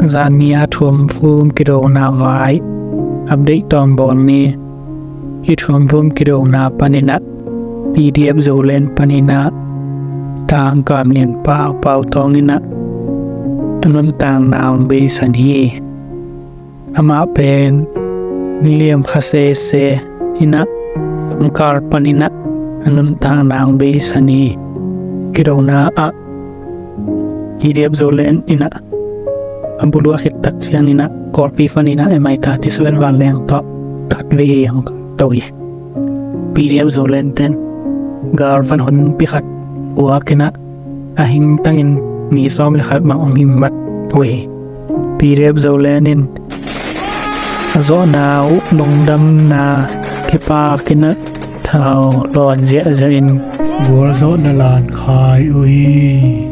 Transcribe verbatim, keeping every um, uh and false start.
Zan ni a thuamvum kidona vai update tawm bawl ni. Hih thuamvum kidona panin ah P D F Zoland panin ah tangkam lianpa Pau Thawng in ah a nuntakna hong beisan hi. Amah pen liam kha sese in ah Mangkar panin ah a nuntakna hong beisan hi. Kidona ah P D F Zoland in ah a buluah khit tak ciangin ah Kawlpi panin ah M I thirty-seven vanleng tawh khatvei hong to hi. P D F Zoland ten galvan honpi khat puak in ah a hingtangin mi sawm le khat bang hong hingmat uh hi. P D F Zoland in a zawhna uh lungdamna kipak in ah thau lawn ziahziah in gualzawhna lan khai uh hi.